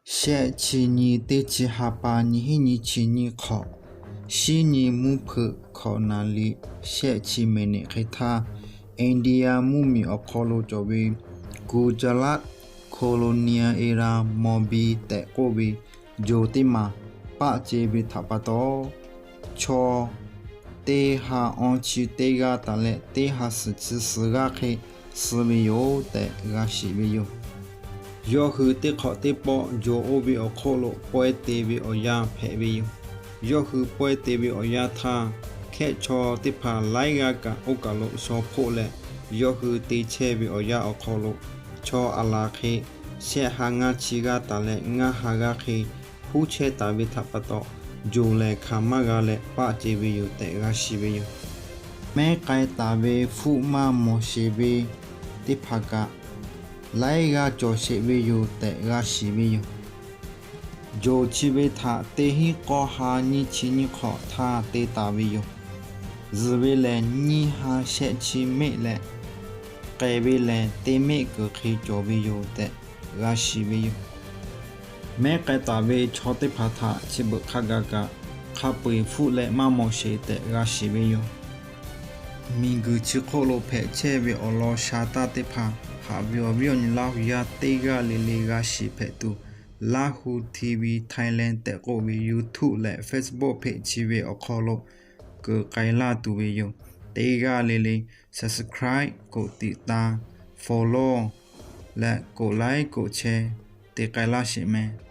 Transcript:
Shehˆ chi nyi teˇ chi ha pa nyiˇ hinˉ nyiˇ chi nyiˇ hk'awꞈ, shiˉ nyi mvuhˇ hpeuꞈ hkawꞈ naˍ liꞈ shehˆ chi miˬniꞈ hk'e htaˇ, India mvuhˇmiˬ awˬ hk'aw lo cawˬ ve Gujarat colonial era Morbi tehꞈ k'oˆ ve joˬ teˇ maˬ paˆ ce ve htaꞈ pa taw, chaw teˇ ha awˇ chi teˇ g'aˇ taˍ leh teˇ ha suhˍ chi suhˍ g'aˇ hk'e suh ve yoˬ tehꞈ g'a shiˍ ve yoˬ. Yawˇ hui teˇ hk'awꞈ teˇ pawˆ joˬ oˇ ve awˬ hk'oˆ lo pawehˇ te ve awˬ yanˇ hpehꞈ ve yoˬ. Yawˇ hui pawehˇ te ve awˬ yanˇ htaˇ, hkehˆ chaw teˇ hpaˍ laiˉ g'aˇ kaꞈ oˇ kaˬ lo shaw hpoˆ leh, yawˇ hui te chehˇ ve awˬ yanˇ awˬ hk'aw lo chaw aˬ laˬ hk'e shehˆ ha ngaˇ chi g'aˇ taˍ leh ngaˇ ha g'aˇ hk'e huˉ chehˇ taˍ ve htaꞈ pa taw, joˬ lehˬ hkanˍ maˇ g'a leh paˆ ce ve yoˬ tehꞈ g'a shiˍ ve yoˬ. Mehˉ k'ai taˍ ve hpfuhˆ maˇ mawˬ sheˍ ve teˇ hpaˍ kaꞈ, laiˉ g'aˇ cawˬ sheˍ ve yoˬ tehꞈ g'a shiˍ ve yoˬ. Joˬ chi ve htaꞈ teˇ hinˉ k'awˇ ha nyiˇ chi nyiˇ hk'awꞈ htaˇ te taˍ ve yoˬ. Zuhˬ ve lehˬ, nyiˇ ha shehˆ chi meˆ leh, k'ehˬ ve lehˬ teˇ meˆ kuiˬ hk'e cawˬ ve yoˬ tehꞈ g'a shiˍ ve yoˬ. Mehˉ k'ai taˍ ve chaw teˇ hpaˍ htaꞈ chi beuꞈ hk'a gaˬ kaꞈ, hk'a peu-eˬ hpfuhˆ leh maˇ mawˬ sheˍ tehꞈ g'a shiˍ ve yoˬ. Miˬguiˬ chi hk'oˆ lo hpehꞈ chehˇ ve awˬ lawn sha taˇ teˇ hpaˍ, haꞈ ve awˬ viˉ awˬ nyi Laˇ hu yaˇ teˇ g'aˇ le le g'a shiˍ hpehꞈ tuˬ, Laˇ hu TV Thailand tehꞈ k'oˆ ve YouTube leh Facebook page chi ve awˬ hk'aw lo keu k'ai laˇ tuˬ ve yoˬ. Teˇ g'aˇ le le subscribe กดติดตาม follow leh กดไลค์ กดแชร์ te k'ai laˇ sheˍ meh.